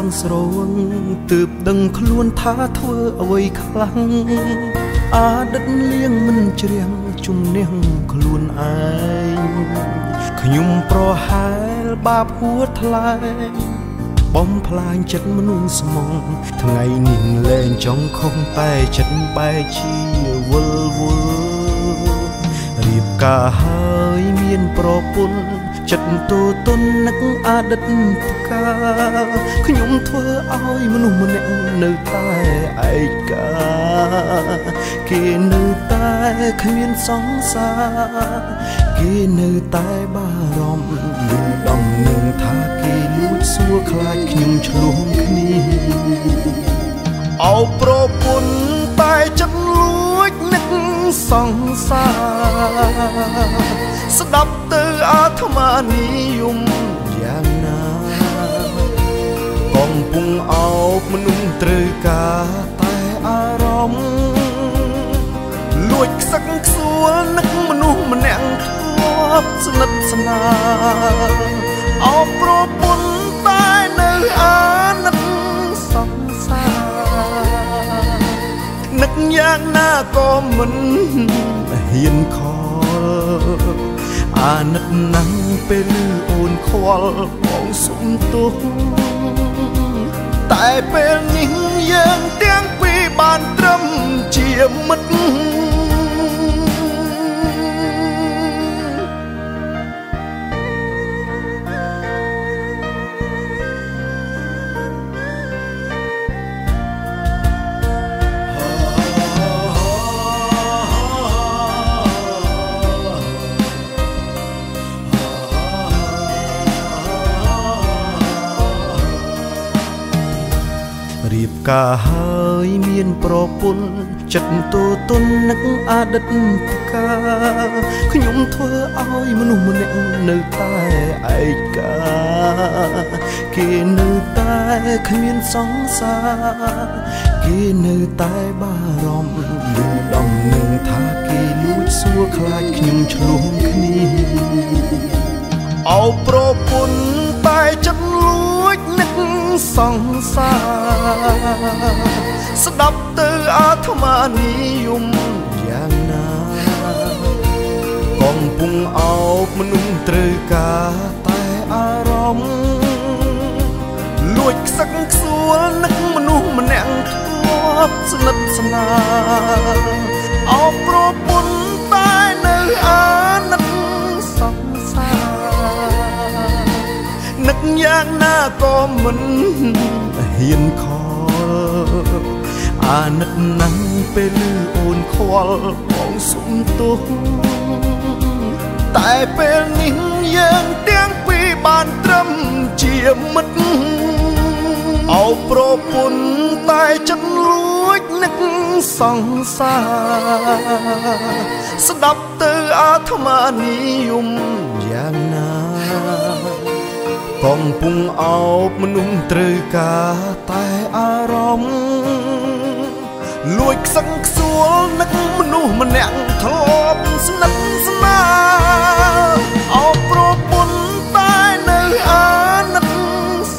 ឡើងស្រវឹងទើបដឹងខ្លួនថាធ្វើអ្វីខ្លាំងអាដិតលៀងមិនជ្រៀងជំនះខ្លួនឯងខ្ញុំប្រហែលបាបហួថ្លែងបំផ្លាញចិត្តមនុស្សស្មងថ្ងៃនេះលែងចង់ខំតែចិត្តបែកជាវិលវល់រៀបការហើយមានប្រពន្ធចិត្តទូទុននឹកអតីតកាលខ្ញុំធ្វើឲ្យមនុស្សម្នាក់នៅតែឯកាគេនៅតែគ្មានសង្សារគេនៅតែបារម្ភឮដំណឹងថាគេលួចសួរខ្លាចខ្ញុំឆ្លោះគ្នាអោប្រពន្ធតែចិត្តលួចនឹកសង្សារស្ដាប់ទៅអាត្មានិយមយ៉ាងណាកំពុងអោបមនុស្សត្រូវការតែអារម្មណ៍លួចខ្សឹកខ្សួលនឹកមនុស្សម្នាក់ធ្លាប់ស្និទ្ធស្នាលអោបប្រពន្ធតែនៅអាណិតសង្សារនឹកយ៉ាងណាក៏មិនហ៊ានខលអាណិតណាស់ពេលឮអូនខ្វល់បងសុំទោសតែពេលនេះយើងទាំងពីរបានត្រឹមជាមិត្តរៀបការហើយមានប្រពន្ធចិត្តទូទុននឹកអតីតកាលខ្ញុំធ្វើឲ្យមនុស្សម្នាក់នៅតែឯកាគេនៅតែគ្មានសង្សារគេនៅតែបារម្ភឮដំណឹងថាគេលួចសួរខ្លាចខ្ញុំឆ្លោះគ្នាអោប្រពន្ធតែចិត្តលួចនឹកសង្សារស្ដាប់ទៅអាត្មានិយមយ៉ាងណាកំពុងអោបមនុស្សត្រូវការតែអារម្មណ៍លួចខ្សឹកខ្សួលនឹកមនុស្សម្នាក់ធ្លាប់ស្និទ្ធស្នាលអោបប្រពន្ធតែនៅអាណិតសង្សារនឹកយ៉ាងណាក៏មិនហ៊ានខលអាណិតណាស់ពេលឮអូនខ្វល់បងសុំទោសតែពេលនេះយើងទាំងពីរបានត្រឹមជាមិត្តអោប្រពន្ធតែចិត្តលួចនឹកសង្សារស្ដាប់ទៅអាត្មានិយមយ៉ាងណាកំពុងអោបមនុស្សត្រូវការតែអារម្មណ៍លួចខ្សឹងខ្សួលនឹកមនុស្សម្នាក់ធ្លាប់ស្និទ្ធស្នាលអោបប្រពន្ធតែនៅអាណិត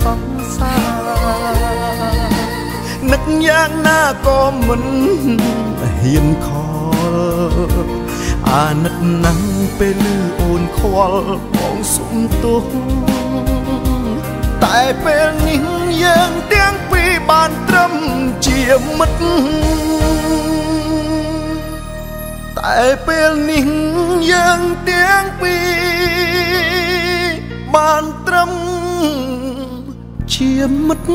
សង្សារនឹកយ៉ាងណាក៏មិនហ៊ានខលអាណិតណាស់ពេលឮអូនខ្វល់បងសុំទោសតែពេលនេះយើងទាំងពីរបានត្រឹមជាមិត្តតែពេលនេះយើងទាំងពីរបានត្រឹមជាមិត្ត